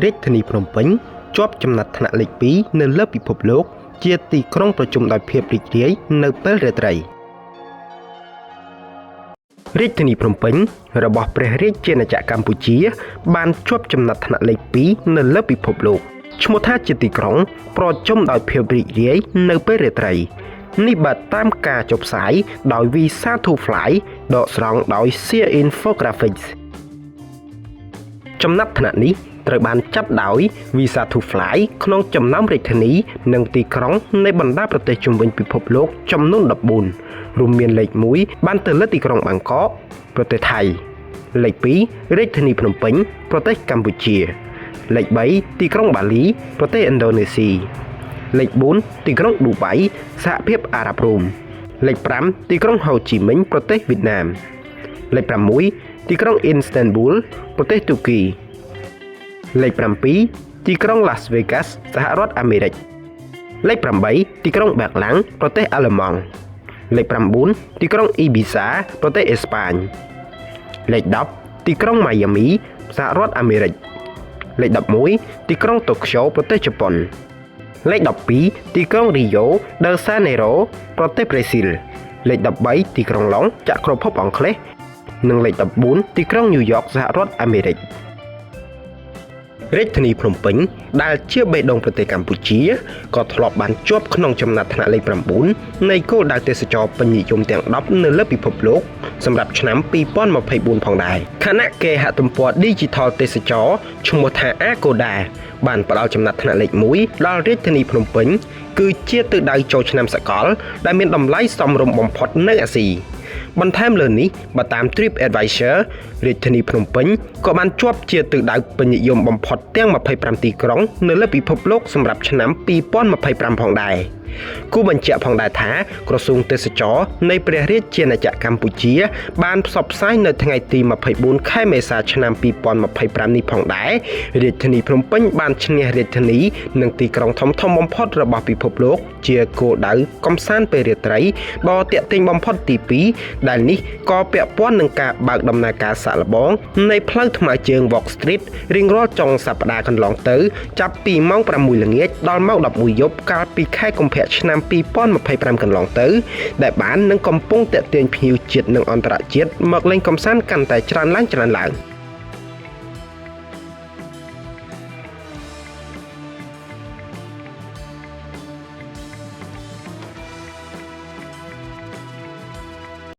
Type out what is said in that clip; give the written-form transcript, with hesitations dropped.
រាជធានីភ្នំពេញជាប់ចំណាត់ថ្នាក់លេខ2នៅលើពិភពលោកជាទីក្រុងប្រជុំដោយភាពរីករាយនៅពេលរាត្រីរាជធានីភ្នំពេញរបស់ព្រះរាជាណាចក្រកម្ពុជា បានជាប់ចំណាត់ថ្នាក់លេខ2នៅលើពិភពលោកឈ្មោះថាជាទីក្រុងប្រជុំដោយភាពរីករាយនៅពេលរាត្រីនេះបើតាមការចុះផ្សាយដោយ Visa to Fly ដកស្រង់ដោយ Sear Infographics ចំណាត់ថ្នាក់នេះត្រូវបានចាត់ដោយ Visa to Fly ក្នុងចំណោមរាជធានីនិងទីក្រុងនៃបណ្ដាប្រទេសជុំវិញពិភពលោកចំនួន14រួមមានលេខ1បានទៅលើទីក្រុងបាងកកប្រទេសថៃលេខ2រាជធានីភ្នំពេញប្រទេសកម្ពុជាលេខ3ទីក្រុងបាលីប្រទេសឥណ្ឌូនេស៊ីលេខ4ទីក្រុងឌូបៃសហភាពអារ៉ាប់រួមលេខ5ទីក្រុងហូជីមិញប្រទេសវៀតណាមលេខ6ទីក្រុងអ៊ីនស្តង់ប៊ូលប្រទេសទូគីលេខ7ទីក្រុងឡាសវេហ្គាសសហរដ្ឋអាមេរិកលេខ8ទីក្រុងបែកឡាំងប្រទេសអាល្លឺម៉ង់លេខ9ទីក្រុងអ៊ីប៊ីសាប្រទេសអេស្ប៉ាញលេខ10ទីក្រុងម៉ៃយ៉ាមីសហរដ្ឋអាមេរិកលេខ11ទីក្រុងតូក្យូប្រទេសជប៉ុនលេខ12ទីក្រុងរីយ៉ូដឺសាណេរ៉ូប្រទេសប្រេស៊ីលលេខ13ទីក្រុងឡុងចក្រភពអង់គ្លេសនិងលេខ14ទីក្រុងញូវយ៉កសហរដ្ឋអាមេរិករាជធានីភ្នំពេញដែលជាបេះដូងប្រទេសកម្ពុជាក៏ធ្លាប់បានជាប់ក្នុងចំណាត់ថ្នាក់លេខ9នៃគោលដៅទេសចរពេញនិយមទាំង10នៅលើពិភពលោកសម្រាប់ឆ្នាំ2024ផងដែរខណៈគេហទំព័រ Digital ទេសចរឈ្មោះថា Agoda បានផ្ដល់ចំណាត់ថ្នាក់លេខ1ដល់រាជធានីភ្នំពេញគឺជាទិសដៅចូលឆ្នាំសកលដែលមានតម្លៃសមរម្យបំផុតនៅអាស៊ីបន្ថែមលើនេះបើតាម Trip Advisor រាជធានីភ្នំពេញក៏បានជាប់ជាទិសដៅពេញនិយមបំផុតទាំង25ទីក្រុងនៅលើពិភពលោកសម្រាប់ឆ្នាំ2025ផងដែរគូបញ្ជាក់ផងដែរថាក្រសួងទេសចរនៃព្រះរាជាណាចក្រកម្ពុជា បានផ្សព្វផ្សាយនៅថ្ងៃទី24ខែមេសាឆ្នាំ2025នេះផងដែររាជធានីភ្នំពេញបានឈ្នះរាជធានីនិងទីក្រុងធំៗបំផុតរបស់ពិភពលោកជាគោលដៅកំសាន្តពេលរាត្រីដ៏ទាក់ទាញបំផុតទី2ដែលនេះក៏ពាក់ព័ន្ធនឹងការបើកដំណើរការសាកល្បងនៃផ្លូវថ្មើរជើង Walk Street រៀងរាល់ចុងសប្តាហ៍កន្លងទៅចាប់ពីម៉ោង6ល្ងាចដល់ម៉ោង11យប់កាលពីខែកុម្ភៈឆ្នាំ2025កន្លងទៅដែលបាននឹងកំពុងទាក់ទាញភ្ញៀវជាតិនិងអន្តរជាតិមកលេងកម្សាន្តកាន់តែច្រើនឡើងច្រើនឡើង។